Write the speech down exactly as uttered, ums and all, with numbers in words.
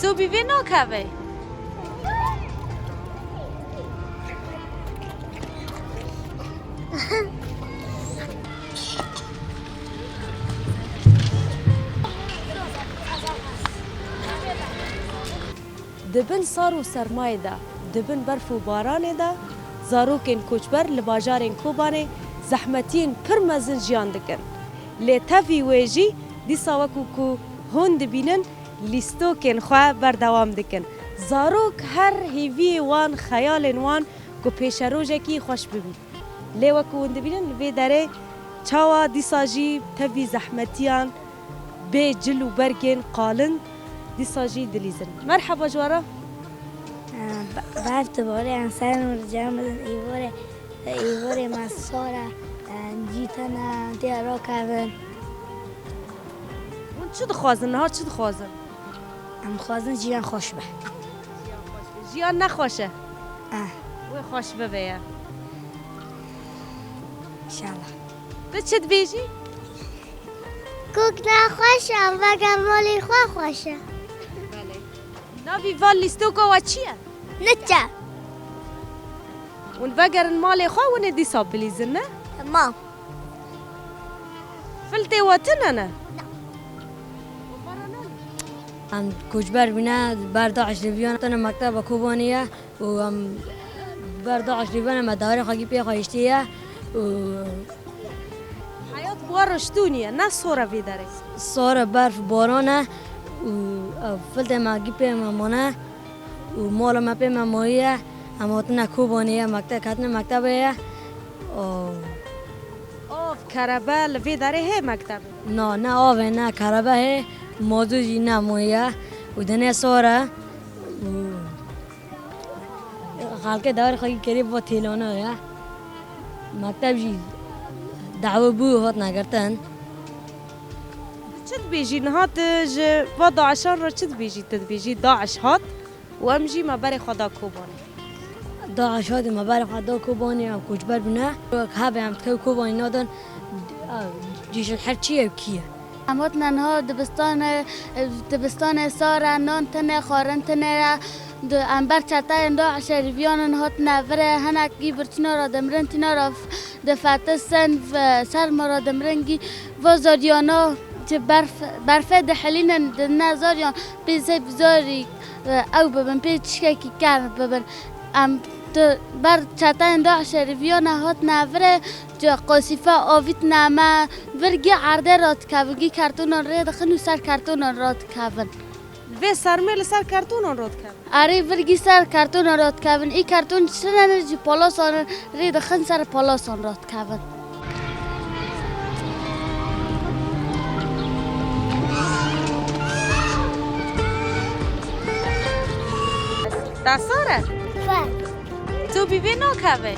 Sobî vê nakeve. Di bin sar û sermayê de, di bin berf û baranê de, zarokên koçber li bajarên Kobanê zehmetiyên pir mezin jiyan dikin. Lê tevî wê jî dîsa wekû ku hûn dibînin, lîstokên xwe berdewam dikin. Zarok her hêviyê wan, xeyalên wan ku pêşerojekî xweş bibî. Lê wekû hûn dibînin, li vê derê çawa dîsa jî tevî zehmetiyan bê cil û bergên qalin dîsa jî dilîzin. Merheba ji we re. Berf dibare, em ser min cem bidin, îvarê, îvarê me sar e, cî tune, tê rakevin. Hûn çi dixwazin? Niha çi dixwazin? Em dixwazin jiyan xweş be. Jiyan ne xweş e? Eh. Wê xweş bibe ya. Înşallah. Tu çi dibêjî? Kok ne xweş e, veger malê xwe xweş e. Belê. Navî van lîstoka we çi ye? Niçe. Hûn vegerin malê xwe, hûn ê dîsa bilîzin, ne? Tamam. Filtê we tune ne? Em koçber bûne, ber DAIŞ rêviyan tune mekteba Kobanê ye û em ber DAIŞ rêviyan me darê xwe gî pê xwe hiştiye û Heyat bi we riştûniye, ne sor e vê derê. Sor e, berf, baran e û, e, filtê me gî pê me mane û mala me pê me mayiye. Em hatine Kobanê ye, mekteb, ketine mektebê ye. Û Av, kerebe li vê derê hê mektebê? Na, ne av e, ne kerebe hê, mazût jî nemaye û dinê sor e û Xelkê dewarê xwe yî kerê va têlana ye. Mekteb jî dawe bû, hat negirtin. Çi dibêjî niha tu ji va DAIŞan re çi dibêjî? Tu dibêjî DAIŞ hat û em jî me berê xwe da Kobanê. DAIŞ hat û me berê xwe da Kobanê, em koçber bûne. Wek hebe em dikew Kobanê nadin, cîşil her çi ye û kî ye? Em hatine niha dibistanê, dibistanê sar e, nan tune, xwarin tune ye. Di, em ber çeteyên DAIŞê rîviyanin hatine vir e, hinek gî birçîna re dimirin, tîna re f-, difetisin, v-, serma re dimirin gî. Va zariyana, ji berf-, berfê dihilînin, didine zariyan, pê zeb zarî, e, ew bibin, pê tişkekî kevn bibin. Em di ber çeteyên DAIŞê rîviyane hatine vir e, qasîfe avîtine me, vir gî erdê radikevin, gî kertonan rê dixin û ser kertonan radikevin. Vê sermê li ser kertonan radikevin? Erê, vir gî ser kertonan radikevin. Î kerton çi ne, ji palasan rê dixin, ser palasan radikevin. Te sar e? Fer. Tu bî vê nakeve?